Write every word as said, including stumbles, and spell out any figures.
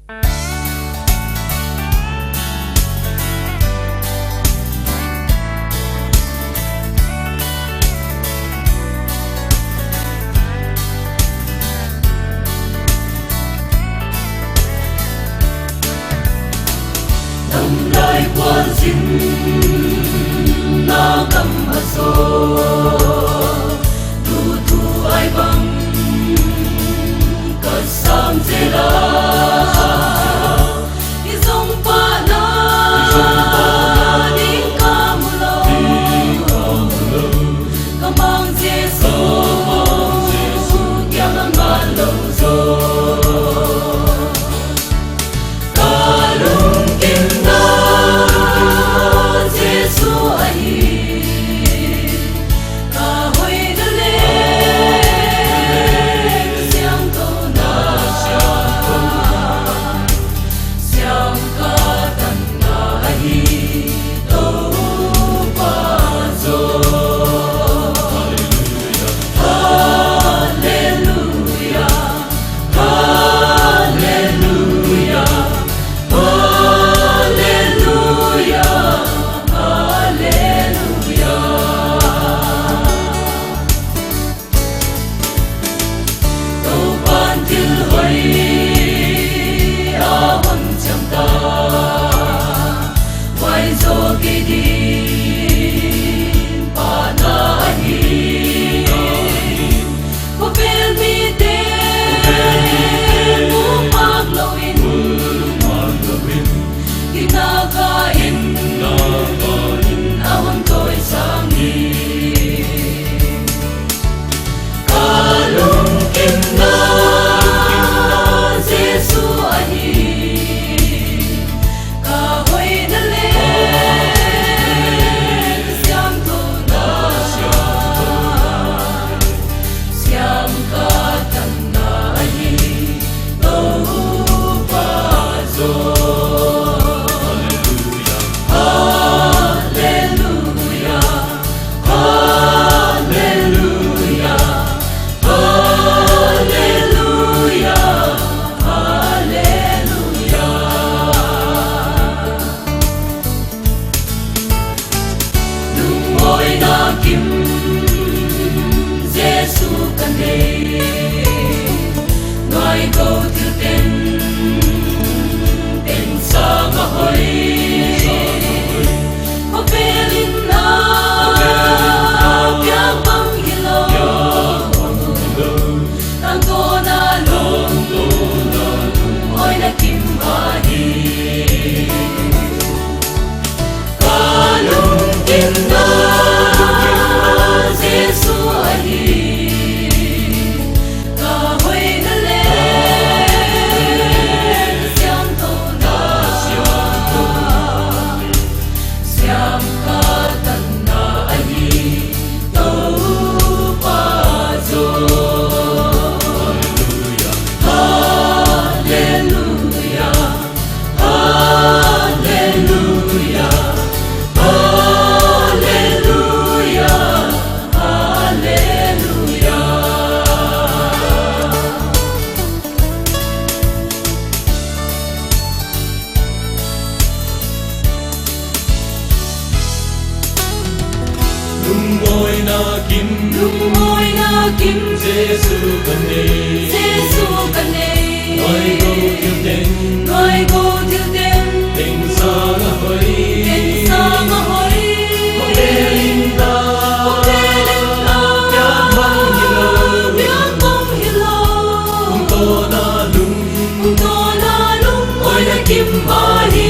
Namdai khualzin na kam a zaw, tutu ai bang ka sam zela. I zong pahna ding ka mu lo, ka mang Jesu kiang a ngal lo zaw. Ka lungkimna Jesu ahi, ka hoihna le siangthona, siam ka tanna ahi Topa zaw. Halleluia, halleluia, halleluia, halleluia. Topa'n thil hoih a hon ciam ta, vai zaw kei ding pahna ahi. Khawvel mite mu phak loin, kinakin a hon tawisang hi. Ka lungkimna Jesu ahi, ka hoihna le siangthona, siam ka tanna ahi Topa zaw. Halleluia, halleluia, halleluia, halleluia. Lungawina kim Jesu ka nei, nuai ko thil teng, teng sang a hoih. Khawvel in na piak bang hi lo, tangtawna lung, awina kim ahi. Ka lungkimna Jesu ahi, ka hoihna le siangthona, siam ka tanna ahi Topa zaw. Halleluia, halleluia, halleluia, halleluia. Lungawina kim, lungawina kim, Jesu ka nei, Jesu ka nei. Nuai ko thil teng, nuai ko thil teng, teng sang a hoih, teng sang a hoih. Khawvel in na, khawvel in na piak bang hi lo, piak bang hi lo. Tangtawna lung, tangtawna lung, awina kim ahi.